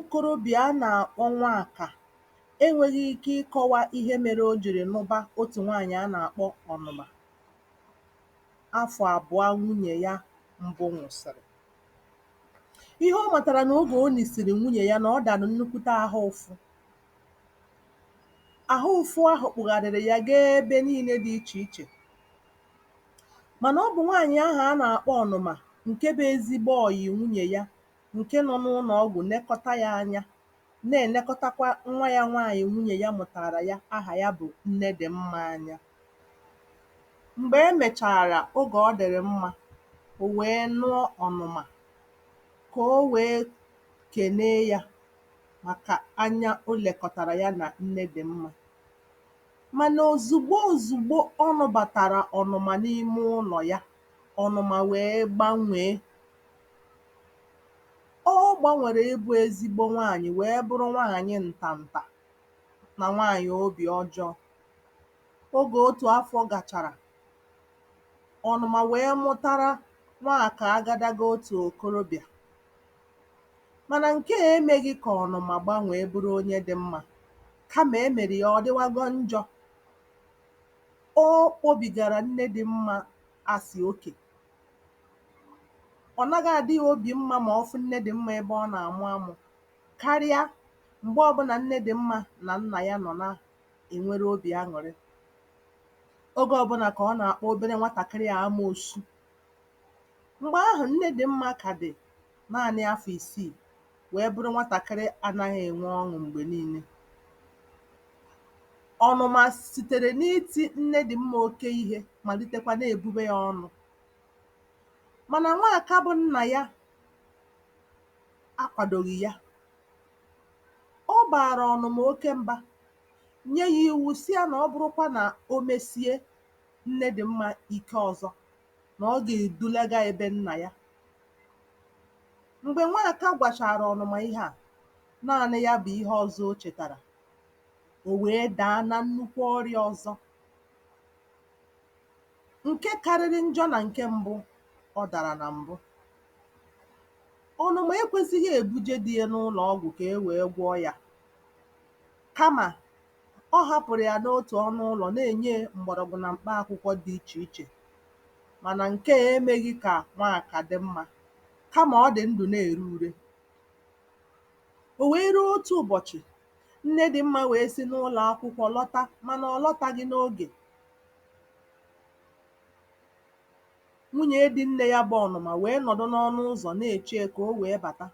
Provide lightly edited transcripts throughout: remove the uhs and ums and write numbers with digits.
okorobịà a nà-àkpọ Nwakà enwēghī ike ịkọ̄wā ihe mere o jìrì nụba otù nwaànyị̀ a nà-àkpọ Ọ̀nụ̀mà Afọ̀ àbụ̀ọ nwunyè ya mbụ nwụ̀sị̀rị̀. Ihe ọ màtàrà nà ogè o nìsìrì nwunyè ya nà ọ dàrà nnukwute ahụ ụfụ. Àhụ ụfụ ahụ̀ kpụ̀ghàrị̀rị̀ ya gaa ebe niīnē dị ichè ichè, mànà ọ bụ̀ nwaànyị̀ ahụ̀ a nà-àkpọ Ọ̀nụ̀mà ǹke bụ ezigbo ọ̀yị̀ nwunyè ya ǹke nọ n'ụnọ̀ ọgwụ̀ nekọta yā anya, na-ènekọtakwa nwa yā nwaànyị̀ nwunyè ya mụ̀tààrà ya ahà ya bụ̀ Nnedị̀mmā anya. M̀gbè emèchàrà ogè ọ dị̀rị̀ mmā, ò wèe nụọ Ọ̀nụ̀mà kà o wèe kèlee yā màkà anya o lèkọ̀tàrà ya nà Nnedị̀mmā. Mànà òzùgbo òzùgbo ọ nụ̄bàtàrà Ọ̀nụ̀mà n'ime ụlọ̀ ya, Ọ̀nụ̀mà wèe gbanwèe. Ọ gbānwèrè ịbụ̄ ezigbo nwaànyị̀ wèe bụrụ nwaànyị ǹtàǹtà nà nwaànyị̀ obì ọjọọ̄. Ogè otù afọ̄ gàchàrà, Ọ̀nụ̀mà wèe mụtara Nwakà agadaga otù òkorobịà, mànà ǹkeà emēghī kà Ọ̀nụ̀mà gbanwèe bụrụ onye dị mmā, kamà e mèrè ya ọ̀ dịwago njọ̄. O kpōbìgàrà Nnedị̀mmā asị̀ okè. Ọ̀ naghị̄ àdị yā obì mmā mà ọ fụ Nnedị̀mmā ebe ọ nà-àmụ amụ̄ karịa m̀gbe ọbụnà Nnedị̀mmā nà nnà ya nọ̀ na-ènwere obì aṅụ̀rị. Ogē ọbụnà kà ọ nà-àkpọ obere nwatàkịrị à amōòsu. M̀gbè ahụ̀ Nnedị̀mmā kà dị̀ naānị afọ̀ ìsiì wèe bụrụ nwatàkịrị anaghị̄ ènwe ọṅụ̀ m̀gbè niīnē. Ọ̀nụ̀mà sìtèrè n'itī Nnedị̀mmā oke ihē màlitekwa na-èbube yā ọnụ̄, mànà Nwaàka bụ nnà ya akwàdòghì ya. Ọ bààrà Ọ̀nụ̀mà oke mbā, nye yā iwu sị yā nà ọ bụrụkwa nà o mesie Nnedị̀mmā ike ọzọ nà ọ gà-èdulaga yā be nnà ya. M̀gbè Nwaàka gwàchàrà Ọ̀nụ̀mà ihe à, naānị ya bụ̀ ihe ọzọ o chètàrà, ò wèe dàa na nnukwu ọrịā ọzọ ǹke karịrị njọ nà ǹke mbụ ọ dàrà nà m̀bụ. Ọ̀nụ̀mà ekwēzighi èbuje dī ya n'ụlọ̀ ọgwụ̀ kà e wèe gwọọ yā, kamà ọ hāpụ̀rụ̀ yà n'otù ọnụ ụlọ̀ na-ènye yā m̀gbọ̀rọ̀gwụ̀ nà m̀kpa akwụkwọ dị ichè ichè, mànà ǹkeà emēghị kà Nwaàkà dị mmā, kamà ọ dị̀ ndụ̀ na-ère ure. Ò wèe ruo otū ụbọ̀chị̀, Nnedị̀mmā wèe si n'ụlọ̀ akwụkwọ̄ lọta mànà ọ̀ lọtāghị n'ogè. Nwunyè di nnē ya bụ Ọ̀nụ̀mà wèe nọ̀dụ n'ọnụ ụzọ̀ na-èche yā kà o wèe bàta.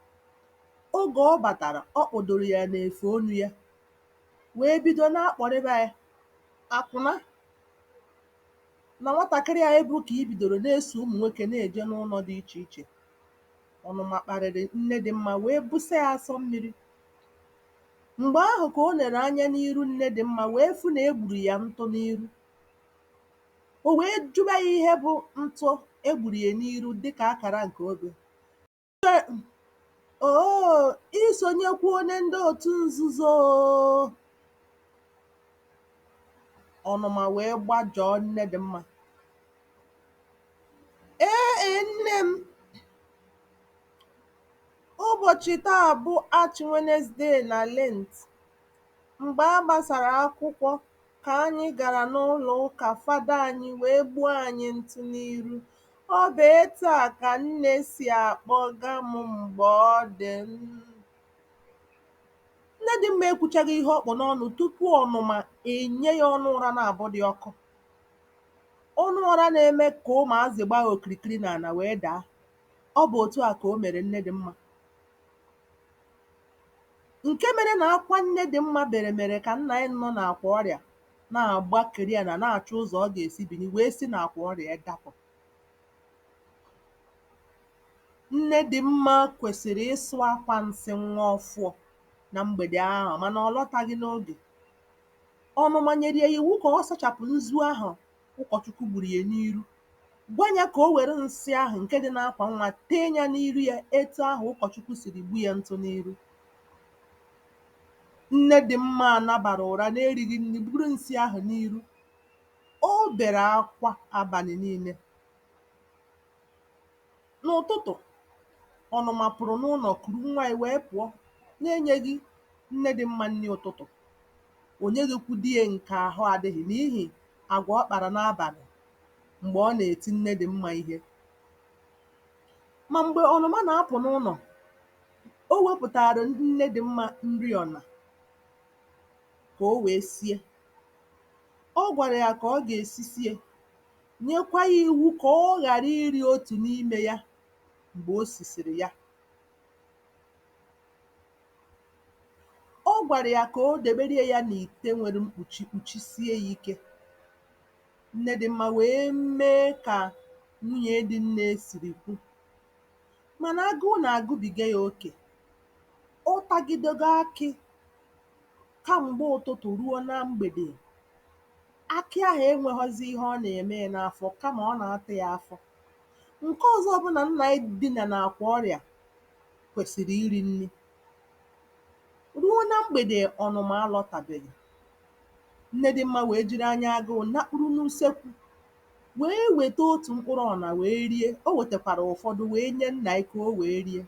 Ogè ọ bàtàrà, ọ kpọ̀dòrò yà n'èfè onū ya wèe bido na-akpọ̀rịba yā àkwụ̀na nà nwatàkịrị à ebū kà i bìdòrò na-esò ụmụ̀ nwokē na-èje n'ụnọ̄ dị ichè ichè. Ọ̀nụ̀mà kpàrị̀rị̀ Nnedị̀mmā wèe busa yā asọ mmīrī. M̀gbè ahụ̀ kà o lèrè anya n'iru Nnedị̀mmā wèe fụ nà e gbùrù yà ntụ n'iru. Ò wèe juba yā ihe bụ ntụ e gbùrù yà n'iru dịkà akàra ǹkè obē. Òoò, i sònyekwuone ndị òtu nzuzo oo. Ọ̀nụ̀mà wèe gbajọ̀ọ Nnedị̀mmā. Ee è nne m, ụbọ̀chị̀ taa bụ Ash Wednesday nà Lent. M̀gbè a gbāsàrà akwụkwọ kà anyị gàrà n'ụlọ̀ ụkà, fada anyị wèe gbuo anyị ntụ n'iru. Ọ bụ̀ etu à kà nnē sì àkpọga m̄ m̀gbè ọ dị̀ Nnedị̀mmā ekwūchaghị ihe ọ kpụ̀ n'ọnụ̄ tupu Ọ̀nụ̀mà ènye yā ọnụ ụra naàbọ dị ọkụ. Ọnụ ụra na-eme kà ụmụ̀azị̀ gbaa òkìrìkiri n'ànà wèe dàa. Ọ bụ̀ òtu à kà o mèrè Nnedị̀mmā. Ǹke mere nà akwa Nnedị̀mmā bèrè mèrè kà nnà ya nọ n'àkwà ọrịà na-àgbakèri ànà na-àchọ ụzọ̀ ọ gà-èsi bìni wèe si n'àkwà ọrịà ya dapụ̀. Nnedị̀mmā kwèsìrì ịsụ̄ akwā nsị nwa ọfụọ̄ na mgbèdè ahụ̀ mànà ọ̀ lọtāghị n'ogè. Ọ̀nụ̀mà nyèrè yà ìwu kà ọ sachàpụ̀ nzu ahụ̀ ụkọ̀chukwu gbùrù yà n'iru, gwa yā kà o wère nsị ahụ̀ ǹke dị n'akwà nwā tee yā n'iru yā etu ahụ̀ ụkọ̀chukwu sìrì gbu yā ntụ n'iru. Nnedị̀mmā nabàrà ụ̀ra na-erīghị nni buru nsị ahụ̀ n'iru. O bèrè akwa abànị̀ niīnē. N'ụ̀tụtụ̀, Ọ̀nụ̀mà pụ̀rụ̀ n'ụnọ̀ kùru nwa yā wèe pụ̀ọ na-enyēghī Nnedịmma nni ụtụtụ̀. Ò nyeghīkwu di yē ǹkè àhụ adịghị̀ n'ihì àgwà ọ kpàrà n'abàlị̀ m̀gbè ọ nà-èti Nnedịmmā ihe. Mà m̀gbè ọ̀nụ̀ma nà-apụ̀ n'ụnọ̀, o wepụ̀tààrụ̀ Nnedịmmā nri ọ̀nà kà o wèe sie. Ọ gwàrà yà kà ọ gà-èsi sie, nyekwa yā iwu kà ọ ghàra irī otù n'imē ya m̀gbè o sìsìrì ya. Ọ gwàrà yà kà o dèberie yā n'ìte nwere mkpùchi kpùchisie yā ike. Nnedịmmā wèe mee kà nwunyè di nne sìrì kwu, mànà agụụ nà-àgụbìga yā okè. Ọ tagidego akị̄ kam̀gbe ụ̀tụtụ̀ ruo na mgbèdè. Akị ahụ̀ enwēghọzị ihe ọ nà-ème yā n'afọ kamà ọ nà-atụ̄ yā afọ. Ǹke ọzọ bụ nà nnà yā dinà n'àkwà ọrịà kwèsìrì irī nni. Ruo na mgbèdè, ọ̀nụ̀mà alọ̄tàbèghì. Nnedịmmā wèe jiri anya agụụ̄ nakpuru n'usekwū wèe wète otù mkpụrụ ọ̀nà wèe rie. O wètèkwàrà ụ̀fọdụ wèe nye nnà yị kà o wèe rie.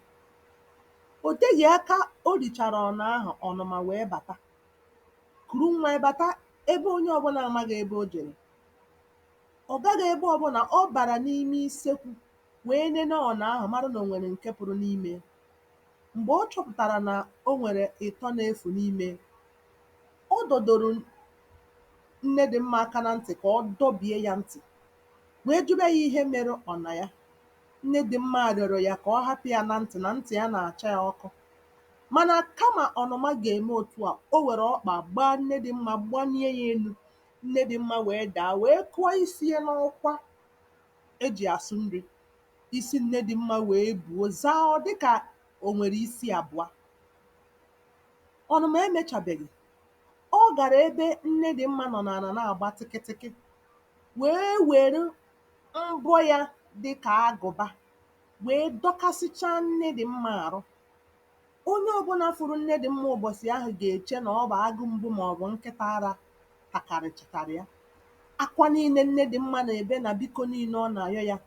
Ò teghì aka o rìchàrà ọ̀nà ahụ̀, ọ̀nụ̀mà wèe bàta, kùru nwā yā bàta ebe onye ọbụlā amaghị̄ ebe o jèrè. Ọ̀ gaghị̄ ebe ọbụnà, ọ bàrà n'ime isekwū wèe nene ọ̀nà ahụ̀ mara nà ò nwèrè ǹke pụrụ n'imē ye. M̀gbè ọ chọpụ̀tàrà nà o nwèrè ị̀tọ na-efù n'imē ye, ọ dọ̀dòrò Nnedịmmā aka na ntị̀ kà ọ dọbìe yā ntị̀ wèe jụba yā ihe mere ọ̀nà ya. Nnedịmmā rị̀ọ̀rọ̀ yà kà ọ hapụ̄ yā na ntị̀ nà ntị̀ ya nà-àcha yā ọkụ mànà kamà ọ̀nụ̀ma gà-ème òtu à, o wèrè ọkpà gbaa Nnedịmmā gbanie yā enū. Nnedịmmā wèe dàa wèe kụọ isī ya n'ọkwa e jì àsụ nrī. Isi Nnedịmmā wèe bùo zaa ọ dịkà ò nwèrè isi àbụ̀ọ. Ọ̀nụ̀mà emēchàbèghì, ọ gàrà ebe Nnedịmmā nọ̀ n'ànà na-àgba tịkịtịkị wèe wèru mbọ yā dịkà agụ̀ba wèe dọkasịchaa Nnedịmmā àrụ. Onye ọbụnā fụrụ Nnedịmmā ụ̀bọ̀sị̀ ahụ̀ gà-èche nà ọ bụ̀ agụ mgbu màọ̀bụ̀ nkịtā arā tàkàrị̀chàrà ya. Akwa niīnē Nnedịmmā nà-èbe nà biko niīnē ọ nà-àyọ yā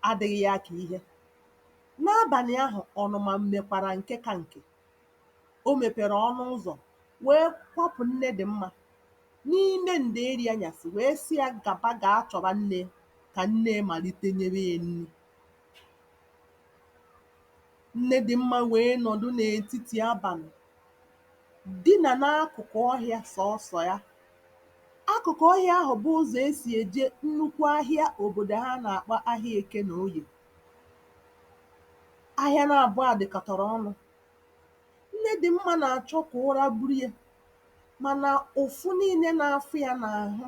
adị̄ghị ya kà ihe. N'abàlị̀ ahụ̀, ọ̀nụ̀mà mèkwàrà ǹke ka ǹkè. O mèpèrè ọnụ ụzọ̀ wèe kwapụ̀ Nnedịmmā n'ime ǹdèerī anyàsị̀ wèe sị yā gàba gàa chọ̀ba nnē kà nne màlite nyewe yā nni. Nnedịmmā wèe nọ̀dụ n'ètitì abàlị̀ dinà n'akụ̀kụ̀ ọhịā sọ̀ọsọ̀ ya. Akụ̀kụ̀ ọhịā ahụ̀ bụ ụzọ̀ esì èje nnukwu ahịa òbòdò ha nà-àkpọ ahịa Èke nà Oyè. Ahịa naàbọ̀ à dị̀kọ̀tàrà ọnụ̄. Nnedịmmā nà-àchọ kà ụra buru ye mànà ụ̀fụ niīnē na-afụ yā n'àhụ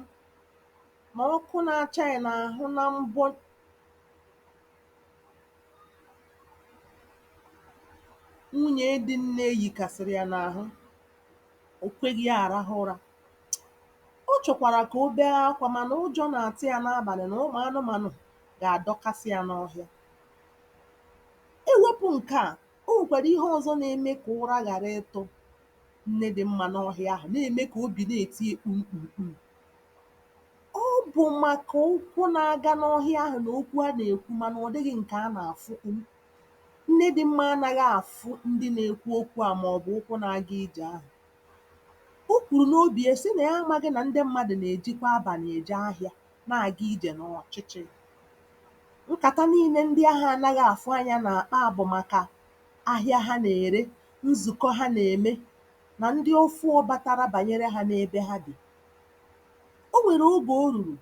mà ọkụ na-acha yā n'àhụ na mbọ nwunyè di nne yìkàsị̀rị̀ yà n'àhụ, ò kweghī ya àrahụ ụrā. Ọ chọ̀kwàrà kà o bee akwā mànà ụjọ̄ nà-àtụ yā n'abàlị̀ nà ụmụ̀ anụmānụ̀ gà-àdọkasị yā n'ọhịa. E wepụ̄ ǹke à, o nwèkwàrà ihe ọzọ na-eme kà ụra ghàra ịtụ̄ Nnedịmmā n'ọhịa ahụ̀ na-ème kà obì na-èti yā kpum kpùm kpum̀. Ọ bụ̀ màkà ụkwụ na-aga n'ọhịa ahụ̀ nà okwu a nà-èkwu mànà ọ̀ dịghị̄ ǹkè a nà-àfụ. Nnedịmmā anāghị àfụ ndị na-ekwu okwu à màọ̀bụ̀ ụkwụ na-aga ijè ahụ̀. O kwùrù n'obì ya sị nà ya amāghị nà ndị mmadụ̀ nà-èjikwa abànị̀ èje ahịā na-àga ijè n'ọ̀chịchị̄. Nkàta niīnē ndị ahụ̄ anaghị àfụ anyā nà-àkpa bụ̀ màkà ahịa ha nà-ère, nzùkọ ha nà-ème nà ndị ọfụọ̄ batara bànyere hā n'ebe ha bì. O nwèrè ogè o rùrù,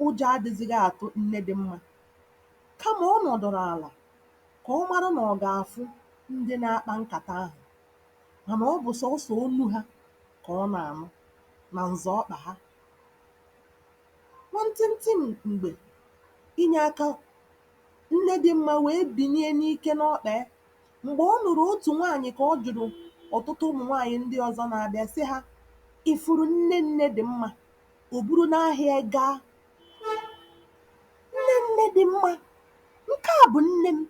ụjọ̄ adị̄zịghị àtụ Nnedịmmā kamà ọ nọ̀dụ̀rụ̀ àlà kà ọ mara nà ọ̀ gà-àfụ ndị na-akpa nkàta ahụ̀ mànà ọ bụ̀ sọ̀ọsọ̀ olu hā kà ọ nà-ànụ nà ǹzọ̀ ọkpà ha. Nwantịntị m̀gbè, inyē aka Nnedịmmā wèe bìnie n'ike n'ọkpà ya m̀gbè ọ nụ̀rụ̀ otù nwaànyị̀ kà ọ jụ̀rụ̀ ọ̀tụtụ ụmụ̀ nwaànyị̀ ndị ọzọ na-abịa sị hā “ị̀ fụ̀rụ̀ nne Nnedịmmā? Ò buru n'ahā ya gaa?” Nne Nnedịmmā, ǹke à bụ̀ nne m.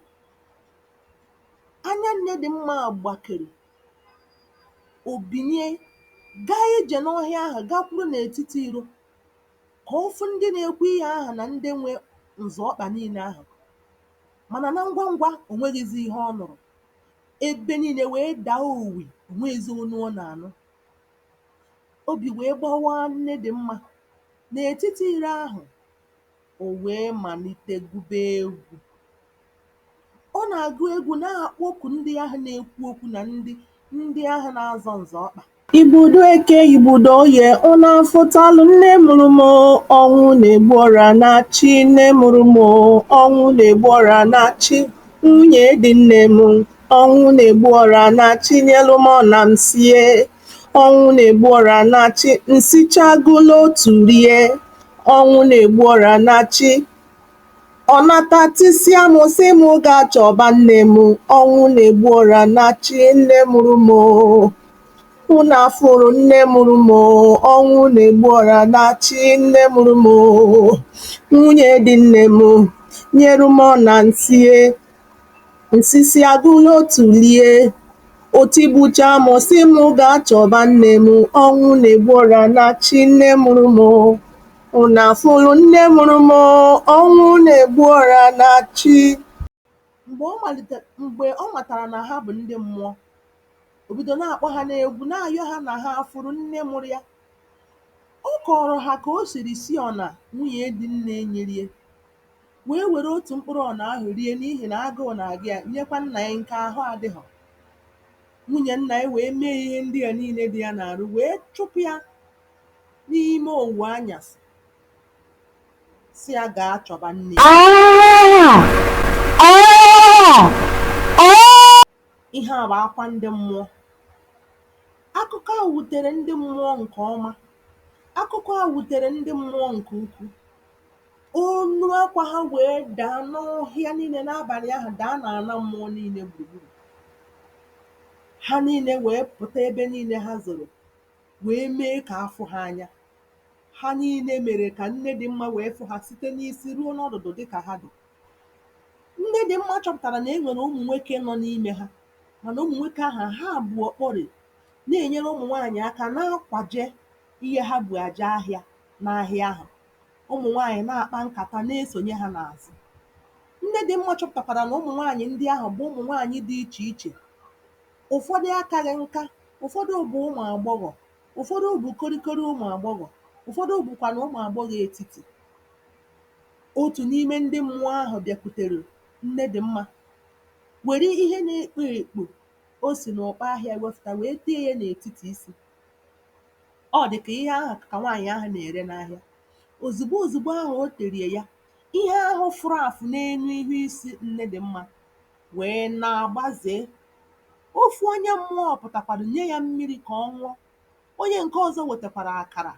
Anya Nnedịmmā gbàkèrè, ò bìnie gaa ijè n'ọhịa ahụ̀ gakwuru n'ètitī ìro kà ọ fụ ndị na-ekwu ihe ahụ̀ nà ndị nwe ǹzọ̀ ọkpà niīnē ahụ̀ mànà na ngwa ngwa, ò nweghīzị ihe ọ nụ̀rụ̀. Ebe niile wee daa uwii, o nweghịzi onu ọ na-anụ. Obi wee gbawaa Nnedịmma. N'etiti iro ahụ, o wee malite gụba egwu. Ọ na-agụ egwu na-akpọku ndị ahụ na-ekwu okwu na ndị ahụ na-azọ nzọ ọkpa. Igbudu eke, igbudu oye, unu afụtalụ nne mụrụ m o, ọnwụ na-egbu ọra na-achị nne mụrụ m o, ọnwụ na-egbu ọra na-achị nwunye di nne m, ọnwụ na-egbu ọra na-achị nyelụ m ọna m sie, ọnwụ na-egbu ọra na-achị nsichagụlụ otu rie, ọnwụ na-egbu ọra na-achị ọ nata tisịa m sị m gaa chọba nne m, ọnwụ na-egbu ọra na-achị nne mụrụ m o. Unu afụrụ nne mụrụ m o, ọnwụ na-egbu ọra na-achị nne mụrụ m o. Nwunye di nne m, nyere m ọna nsie, nsisi agụlụ otu lie, o tigbucha m sị m gaa chọba nne m, ọnwụ na-egbu ọra na-achị nne mụrụ m o. Unu afụrụ nne mụrụ m o, ọnwụ na-egbu ọra na-achị. Mgbe ọ matara na ha bụ ndị mmụọ, o bido na-akpọ ha n'egwu na-ayọ ha na ha afụrụ nne mụrụ ya. Ọ kọọrọ ha ka o siri si ọna nwunye di nne nyerie, wee were otu mkpụrụ ọna ahụ rie n'ihi na agụụ na-agụ ya, nyekwa nna ya nke ahụ adịghọ. Nwunye nna ya wee mee ihe ndị a niile dị ya n'arụ wee chụpụ ya n'ime owu anyasị, sị ya gaa chọba nne ya. Ihe a bụ akwa ndị mmụọ. Akụkọ a wutere ndị mmụọ nke ọma. Akụkọ a wutere ndị mmụọ nke ukwuu. Olu akwa ha wee daa n'ọhịa niile n'abalị ahụ, daa n'ala mmụọ niile gburugburu. Ha niile wee pụta ebe niile ha zoro, wee mee ka a fụ ha anya. Ha niile mere ka Nnedịmma wee fụ ha site n'isi ruo n'ọdụdụ dịka ha dị. Nnedịmma chọpụtara na e nwere ụmụ nwoke nọ n'ime ha, mana ụmụ nwoke ahụ ha bụ ọkpọrị na-enyere ụmụ nwaanyị aka na-akwaje ihe ha bu aje ahịa n'ahịa ahụ. Ụmụ nwaanyị na-akpa nkata na-esonye ha n'azụ. Nnedịmma chọpụtakwara na ụmụ nwaanyị ndị ahụ bụ ụmụ nwaanyị dị iche iche. Ụfọdụ akaghị nka, ụfọdụ bụ ụmụ agbọghọ, ụfọdụ bụ korikori ụmụ agbọghọ, ụfọdụ bụkwanụ ụmụ agbọghọ etiti. Otu n'ime ndị mmụọ ahụ bịakwutere Nnedịmma, were ihe na-ekpo ekpo o si n'ụkpa ahịa wepụta wee tee ya n'etiti isi. Ọ dị ka ihe ahụ ka nwaanyị ahụ na-ere n'ahịa. Ozugbo ozugbo ahụ o terie ya, ihe ahụ fụrụ afụ n'elu ihu isi Nnedịmma wee na-agbazee. Ofu onye mmụọ pụtakwara nye ya mmiri ka ọ ṅụọ. Onye nke ọzọ wetakwara akara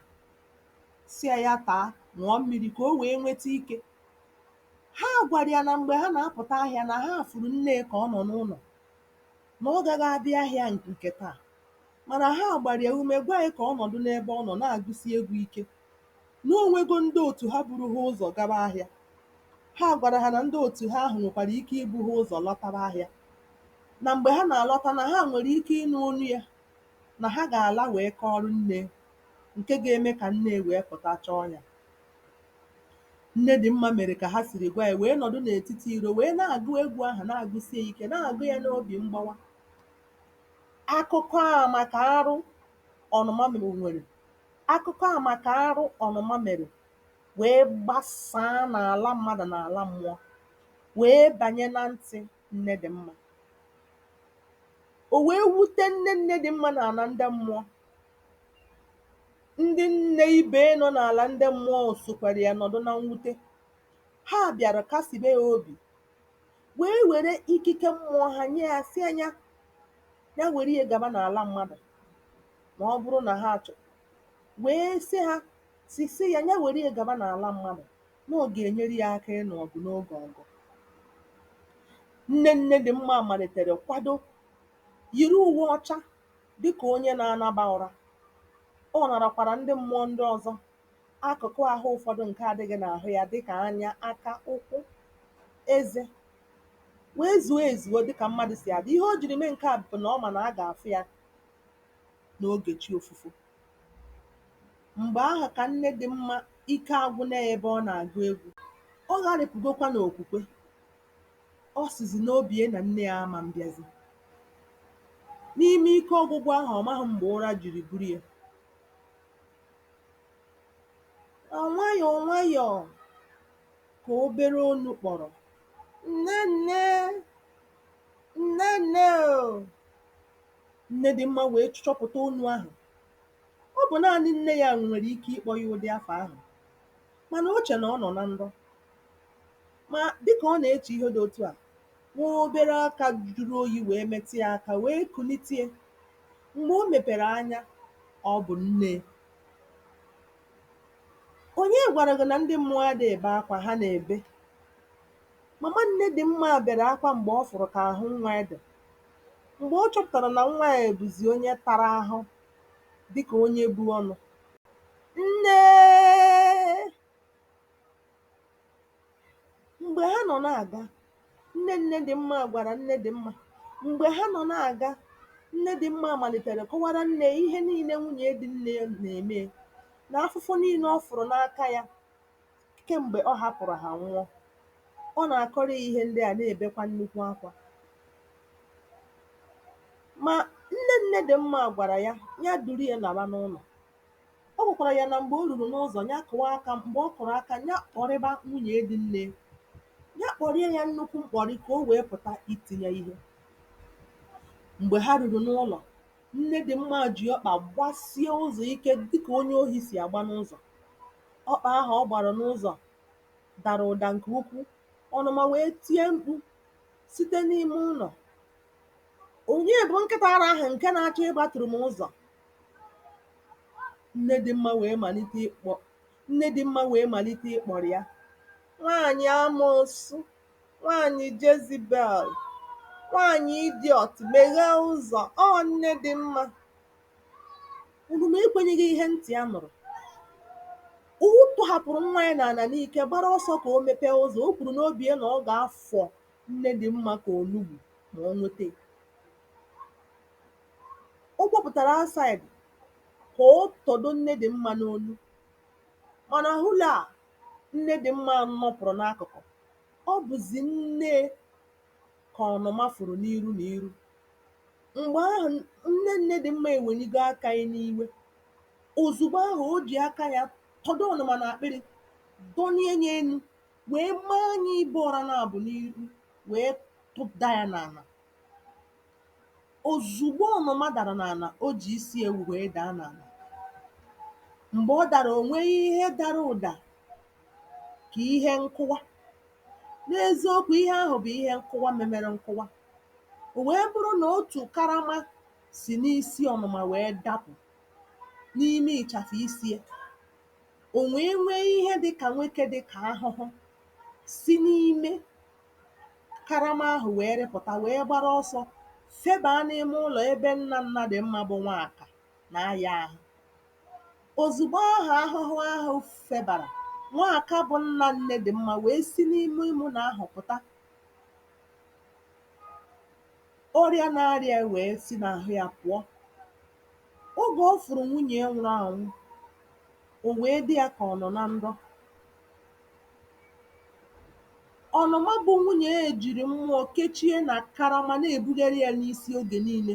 sị ya ya taa, ṅụọ mmiri ka o wee nweta ike. Ha gwara ya na mgbe ha na-apụta ahịa na ha fụrụ nne ya ka ọ nọ n'ụlọ, na ọ gaghị abịa ahịa nke taa. Mana ha gbara ya ume gwa ya ka ọ nọdụ n'ebe ọ nọ na-agụsi egwu ike, na o nwego ndị otu ha buru ha ụzọ gaba ahịa. Ha gwara ha na ndị otu ha ahụ nwekwara ike ibu ha ụzọ lọtaba ahịa, na mgbe ha na-alọta na ha nwere ike ịnụ olu ya, na ha ga-ala wee kọọrọ nne, nke ga-eme ka nne wee pụta chọọ ya. Nnedịmma mere ka ha siri gwa ya wee nọdụ n'etiti iro wee na-agụ egwu ahụ na-agụsi ya ike, na-agụ ya n'obi mgbawa. Akụkọ a maka arụ ọnụma nwere, akụkọ a maka arụ ọnụma mere wee gbasaa n'ala mmadụ na ala mmụọ, wee banye na ntị Nnedịmma. O wee wute nne Nnedịmma n'ala ndị mmụọ. Ndị nne ibe nọ n'ala ndị mmụọ sokwara ya nọdụ na mwute. Ha bịara kasibe ya obi, wee were ikike mmụọ ha nye ya sị ya ya were ihe gaba n'ala mmadụ ma ọ bụrụ na ha chọrọ. Wee sị ha sị ya ya were ihe gaba n'ala mmadụ, na ọ ga-enyere ya aka ịnụ ọgụ n'oge ọgụ. Nne Nnedịmma malitere kwado, yiri uwe ọcha dịka onye na-anaba ụra. Ọ narakwara ndị mmụọ ndị ọzọ akụkụ ahụ ụfọdụ nke adịghị n'ahụ ya dịka anya, aka, ụkwụ, eze, wee zuo ezuo dịka mmadụ si adị. Ihe o jiri mee nke a bụ na ọ ma na a ga-afụ ya n'oge chi ofufu. Mgbe ahụ ka Nnedịmma ike agwụna ya ebe ọ na-agụ egwu. Ọ gharịpụgokwa n'okwukwe. Ọ sịzi n'obi ya na nne ya ama mbịazi. N'ime ike ọgwụgwụ ahụ, ọ maghị m̀gbè ụra jìrì buru ya. Ọ nwayọ̀ọ̀ nwayọ̀ọ̀ kà obere olu̇ kpọ̀rọ̀, "Nnenne, Nnenne ooo." Nnedịmma wee chọpụta olu ahụ. Ọ bụ̀ naanị nne ya nwèrè ike ịkpọ̇ ya ụdị afà ahụ̀, mànà o chè nà ọ nọ̀ na nrọ. Mà dịkà ọ nà-echè ihe dị otu à, nwa obere akȧ juru oyi wee metụ ya aka wee kunitie. M̀gbè o mèpèrè anya, ọ bụ̀ nne. Onye gwàrà gị nà ndị mmụọ adịghị ebe akwà? Ha nà-èbe. Màma Nnedịmma bèrè akwa m̀gbè ọ fụ̀rụ̀ kà àhụ nwa ya dì. M̀gbè ọ chọpụ̀tàrà nà nwa ya bụ̀zì onye tara ahụ dịkà onye bu ọnụ̇. Nneeee, m̀gbè ha nọ̀ na-àga, nne Nnedịmma gwàrà Nnedịmma, m̀gbè ha nọ̀ na-àga, Nnedịmma màlìtèrè kọwara nne ihe niile nwunyè di nne nà-ème, nà afụfụ niile ọ fụ̀rụ̀ n'aka ya kem̀gbè ọ hapụ̀rụ̀ hà nwụọ. Ọ nà-àkọrọ ya ihe ndị à na-èbekwa nnukwu akwȧ. Mà nne Nnedịmma gwàrà ya, ya duru ya làwa n'ụlọ̀. Ọ gwakwàrà ya nà m̀gbè o rùrù n'ụzọ̀, ya kụ̀ọ akȧ, m̀gbè ọ kụ̀rụ̀ aka, ya kpọ̀rịba nwunyè di nne, ya kpọ̀rie ya nnukwu mkpọ̀rị kà o wèe pụ̀ta iti ya ihe. M̀gbè ha rùrù n'ụlọ̀, Nnedịmma jì ọkpà gbasie ụzọ̀ ike dịkà onye ohi sì àgba n'ụzọ̀. Ọkpà ahụ̀ ọ gbàrà n'ụzọ̀ dàrà ụ̀dà ǹkè ukwu. Ọnụmà wèe tie mkpụ site n'ime ụlọ̀, "Ònye bụ̀ nkịtà ara ahụ̀ ǹke na-achọ ịgbȧtụ̀rụ̀ m ụzọ̀?" Nnedịmma wee malite ịkpọ Nnedịmma wee malite ịkpọrọ ya, "Nwaànyị̀ amoosu, nwaànyị̀ Jezebel, nwaànyị̀ idiot, meghee ụzọ̀, ọ Nnedịmma." Ọnụma ekwenyeghi ihe ntị ya nụrụ. O tọhapụrụ nwa ya n'ala n'ike gbara ọsọ ka o mepee ụzọ. O kwuru n'obi ya na ọ ga-afọ Nnedịmma ka onugbu ma o nwete. Ọ gbapụtara outside ka ọ tọdo Nnedịmma n'olu, mana hụla Nnedịmma nọpụrụ n'akụkụ. Ọ bụzị nne kà ọnụma fụrụ n'iru na iru. M̀gbè ahụ̀ nne Nnedịmma eweligo aka ya n'iwe. Ozugbo ahụ, o ji aka ya tọdo ọnụma n'akpịrị, dọnie ya enu, wee maa ya ibe ọra naabọ n'iru, wee tụda ya n'ala. Ozugbo ọnụma dara n'ala, o ji isi ya wee daa n'ala. M̀gbè ọ dàrà, ò nwee ihe dara ụ̀dà kà ihe nkụwa. N'eziokwu, ihe ahụ̀ bụ̀ ihe nkụwa memere nkụwa. Ò wee bụrụ nà otù karama sì n'isi ọnụ̀mà wee dapụ̀ n'ime ị̀chàfụ̀ isi ya. Ò wee nwee ihe dịkà nwokė dịkà ahụhụ si n'ime karama ahụ̀ wee rịpụ̀ta, wee gbara ọsọ̇ febàa n'ime ụlọ̀ ebe nna Nnadịmma bụ Nwakà nà-ayà ahụ. Ozugbo ahụ ahụhụ ahụ febàrà, Nwaka bụ nna Nnedịmma wee si n'ime ime ụnọ ahụ pụta. Ọrịa na-arịa ya wee si n'ahụ ya pụọ. Oge ọ fụrụ nwunye ya nwụrụ anwụ, o wee dị ya ka ọ nọ na nrọ. Ọnụma bụ nwunye ya jiri mmụọ kechie na karama na-ebugharị ya n'isi oge niile.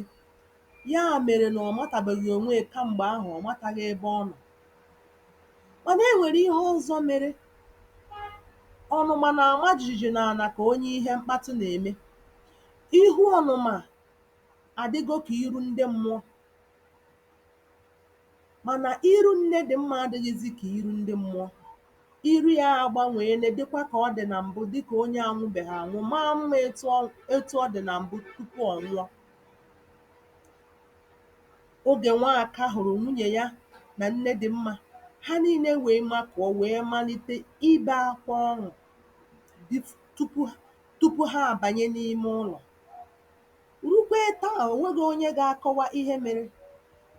Ya mere na ọ matabeghi onwe ya kamgbe ahụ, ọ mataghị ebe ọ nọ. Mana e nwere ihe ọzọ mere. Ọnụma na-ama jijiji n'ala ka onye ihe mkpatụ na-eme. Ihu ọnụma adịgo ka iru ndị mmụọ, mana iru Nnedịmma adịghịzị ka iru ndị mmụọ. Iru ya agbanweele dịkwa ka ọ dị na mbụ, dịka onye anwụbeghị anwụ, maa mma etu ọ dị na mbụ tupu ọ nwụọ. Oge Nwaka hụrụ nwunye ya na Nnedịmma, ha niile wee makụọ wee malite ibe akwa ọṅụ tupu ha abanye n'ime ụlọ. Rukwee taa, o nweghị onye ga-akọwa ihe mere.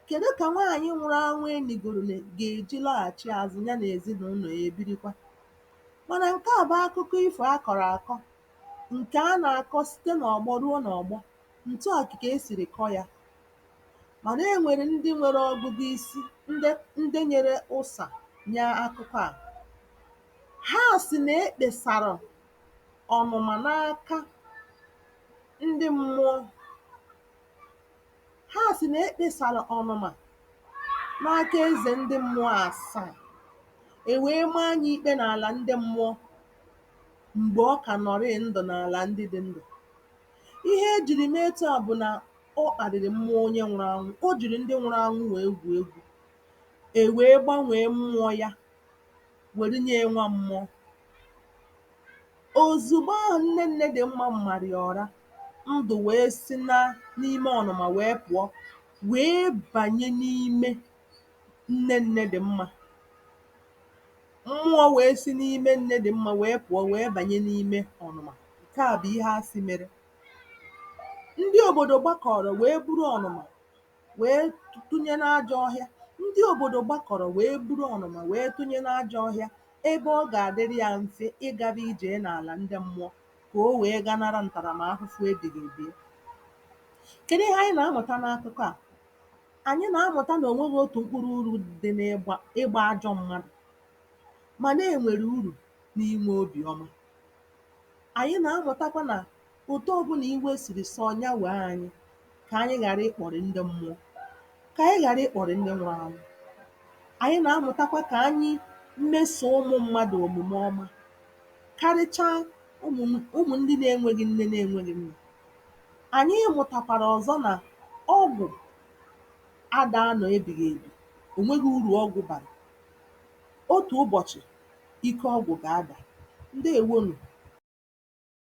Kedu ka nwaanyị nwụrụ anwụ enigoro ga-eji lọghachi azụ ya na ezinụlọ ya ebirikwa? Mana nke a bụ akụkọ ifo a kọrọ akọ, nke a na-akọ site n'ọgbọ ruo n'ọgbọ. Ntụa ka e siri kọọ ya. Mana e nwere ndị nwere ọgụgụ isi, ndị nyere ụsa nye akụkọ a. Ha sị na e kpesara ọnụma n'aka ndị mmụọ. Ha sị̀ nà ekpesàrà ọ̀nụ̀mà n'aka ezè ndị mmụọ àsaà, è wee maa ya ikpe n'àlà ndị mmụọ m̀gbè ọ kà nọ̀rịị ndụ̀ n'àlà ndị dị ndụ̀. Ihe e jìrì mee etu à bụ̀ nà ọ kpàrị̀rị̀ mmụọ onye nwụrụ anwụ, o jìrì ndị nwụrụ anwụ wee gwùo egwū. E wee gbanwee mmụọ ya wère nye ya nwa mmụọ. Òzùgbo ahụ nne Nnedịmma màrà ya ụ̀ra, ndụ̀ wee si na n'ime ọ̀nụ̀mà wee pụ̀ọ wee bànye n'ime nne Nnedịmma. Mmụọ wee si n'ime Nnedịmma wee pụ̀ọ wee bànye n'ime ọ̀nụ̀mà. Nke a bụ̀ ihe a sị mere. Ndị òbòdò gbakọ̀rọ̀ wee buru ọ̀nụ̀mà wee tụnye n'ajọ ọhịa. Ndị òbòdò gbakọ̀rọ̀ wee buru ọ̀nụ̀mà wee tụnye n'ajọ ọhịa ebe ọ gà-àdịrị ya mfe ịgara ije ya n'àlà ndị mmụọ kà o wee gaa nara ǹtàràmahụhụ ebìghì èbì ya. Kedu ihe anyị nà-amụ̀ta n'akụkọ à? Ànyị nà-amụ̀ta nà ò nweghi otù mkpụrụ urū dị n'ịgbā ịgbā ajọ̄ mmadụ̀ màna e nwèrè urù n'inwē obì ọma. Ànyị nà-amụ̀takwa nà òtù ọbụlà iwe sìrì sọọ ya wèe anyị, kà anyị ghàra ịkpọ̀rị̀ ndị mmụọ, kà ànyị ghàra ịkpọ̀rị̀ ndị nwụrụ anwụ. Ànyị nà-amụ̀takwa kà anyị mesòo ụmụ mmadụ̀ òmùme ọma karịchaa ụmụ ụmụ ndị na-enwēghị nne na-enwēghị nnà. Ànyị mụ̀tàkwàrà ọ̀zọ nà ọgwụ̀ ada anọ̀ ebìghì èbì, ò nweghi urù ọgwụ̀ bàrà. Otù ụbọ̀chị̀, ike ọgwụ̀ gà-adà. Ǹdeèwonù.